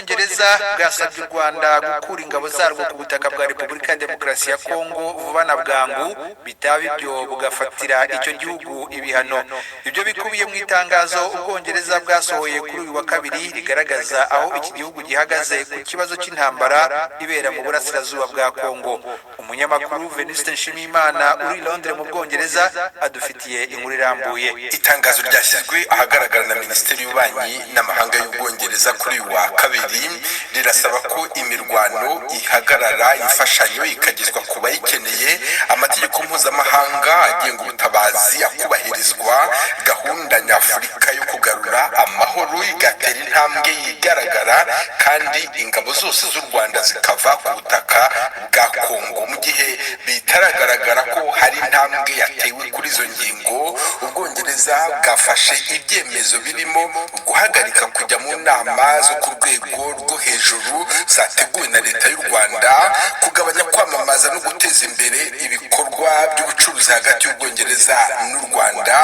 Ubwongereza bwasabye u Rwanda gukura ingabo zarwo ku butaka bwa Repubulika ya Demokarasi ya Kongo vuba na bwangu, bitaba ibyo bugafatira icyo gihugu ibihano. Ibyo bikubiye mu itangazo Ubwongereza bwasohoye kuri uyu wa kabiri, rigaragaza aho iki gihugu gihagaze ku kibazo cy'intambara ibera mu burasirazuba bwa Kongo. Umunyamakuru Venuste Nshimiyimana uri i Londres mu Bwongereza adufitiye inkuru irambuye. Itangazo ryashyizwe ahagaragara na Minisiteri y'Ububanyi n'Amahanga y'Ubwongereza kuri uyu wa kabiri rirasaba ko imirwano ihagarara, imfashanyo ikagezwa ku bayikeneye, amategeko mpuzamahanga agenga ubutabazi akubahirizwa, gahunda nyafurika yo kugarura amahoro igatera intambwe igaragara, kandi ingabo zose z'u Rwanda zikava ku butaka bwa Kongo. Mu gihe bitaragaragara ko hari intambwe yatewe kuri izo ngingo, Ubwongereza bwafashe ibyemezo birimo guhagarika kujya mu nama zo ku rwego rwo hejuru zateguwe na Leta y'u Rwanda, kugabanya kwamamaza no guteza imbere ibikorwa by'ubucuruzi hagati y'Ubwongereza n'u Rwanda,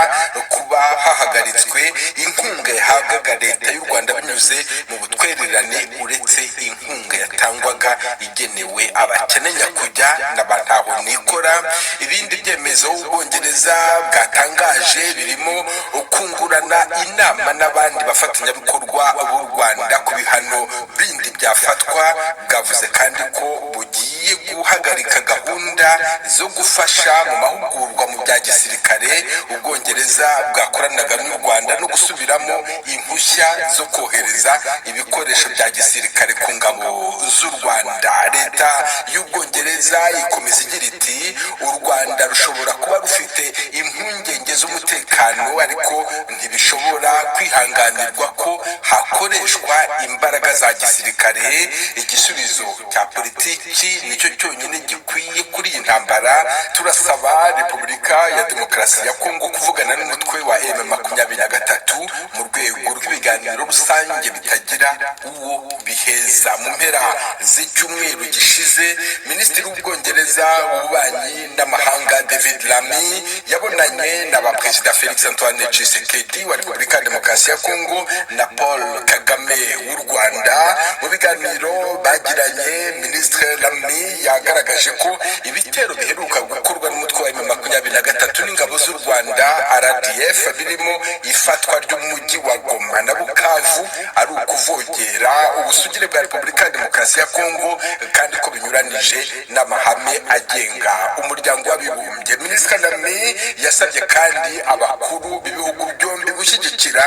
kuba hahagaritswe inkunga yahabwaga Leta y'u Rwanda binyuze mu butwererane, uretse inkunga yatangwaga igenewe abakene nyakujya na ba ntaho nikora. Ibindi byemezo Ubwongereza bwatangaje birimo kungurana inama n'abandi bafatanyabikorwa b'u Rwanda ku bihano bindi byafatwa. Bwavuze kandi ko bugiye guhagarika gahunda zo gufasha mu mahugurwa mu bya gisirikare Ubwongereza bwakoranaga n'u Rwanda, no gusubiramo impushya zo kohereza ibikoresho bya gisirikare ku ngabo z'u Rwanda. Leta y'Ubwongereza ikomeza igira iti: "U Rwanda rushobora kuba rufite impungenge z'umutekano, ariko ntibishobora kwihanganirwa ko hakoreshwa imbaraga za gisirikare. Igisubizo cya politiki nicyo cyonyine gikwiye kuri iyi ntambara. Turasaba Repubulika ya Demokarasi ya Kongo kuvugana n'umutwe wa M23 mu rwego rw'ibiganiro rusange bitagira uwo biheza." Mu mpera z'icyumweru gishize, Minisitiri w'Ubwongereza w'Ububanyi n'Amahanga David Lammy yabonanye na ba Perezida Felix Antoine Tshisekedi wa Repubulika ya Demokarasi ya Kongo na Paul Kagame w'u Rwanda. Mu biganiro bagiranye, Minisitiri Lammy yagaragaje ko ibitero biheruka gukorwa n'umutwe wa M23 n'ingabo z'u Rwanda RDF, birimo ifatwa ry'umujyi wa Goma na Bukavu, ari ukuvogera ubusugire bwa Repubulika ya Demokarasi ya Kongo, kandi ko binyuranije n'amahame agenga Umuryango w'Abibumbye. Minisitiri Lammy yasabye kandi abakuru b'ibihugu byombi gushyigikira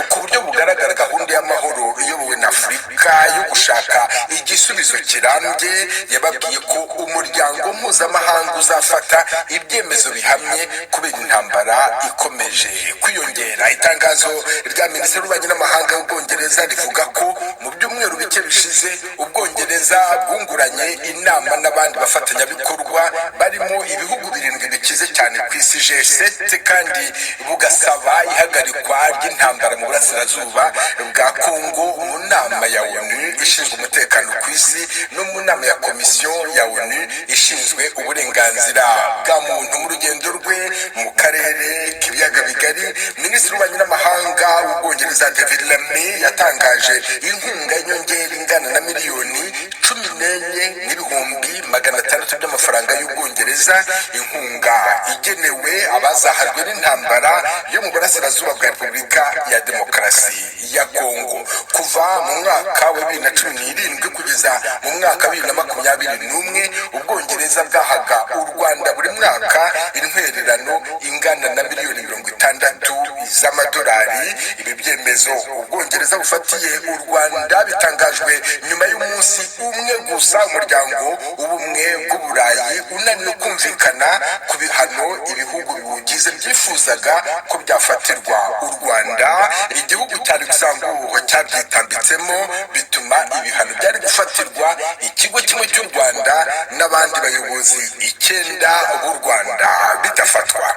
ku buryo bugaragara gahunda y'amahoro iyobowe na Afurika yo gushaka igisubizo kirambye. Yababwiye ko umuryango mpuzamahanga uzafata ibyemezo bihamye kubera intambara ikomeje kwiyongera. Itangazo rya Minisiteri y'Ububanyi n'Amahanga y'Ubwongereza rivuga ko mu byumweru bike bishize Ubwongereza bwunguranye inama n'abandi bafatanyabikorwa barimo ibihugu birindwi bikize cyane ku isi, G7, kandi bugasaba ihagarikwa ry'intambara mu burasirazuba bwa Kongo mu nama ya ONU ishinzwe umutekano ku isi no mu nama ya Komisiyo ya ONU ishinzwe uburenganzira bwa muntu. Mu rugendo rwe mu karere k'ibiyaga bigari, Minisitiri w'Ububanyi n'Amahanga w'Ubwongereza David Lammy yatangaje inkunga y'inyongera ingana na miliyoni 14,600,000 by'amafaranga y'Ubwongereza, inkunga igenewe abazahajwe n'intambara yo mu burasirazuba bwa Repubulika ya Demokarasi ya Kongo. Kuva mu mwaka wa 2017 kugeza mu mwaka wa 2021, Ubwongereza bwahaga u Rwanda buri mwaka intwererano ingana na miliyoni 60 z'amadolari. Ibi byemezo Ubwongereza bufatiye u Rwanda bitangajwe nyuma y'umunsi umwe gusa Umuryango Ubumwe bw'Uburayi unaniwe kumvikana ku bihano ibihugu biwugize byifuzaga ko byafatirwa u Rwanda. Igihugu cya Luxembourg cyabyitambitsemo, bituma ibihano byari gufatirwa ikigo kimwe cy'u Rwanda n'abandi bayobozi icyenda b'u Rwanda bidafatwa.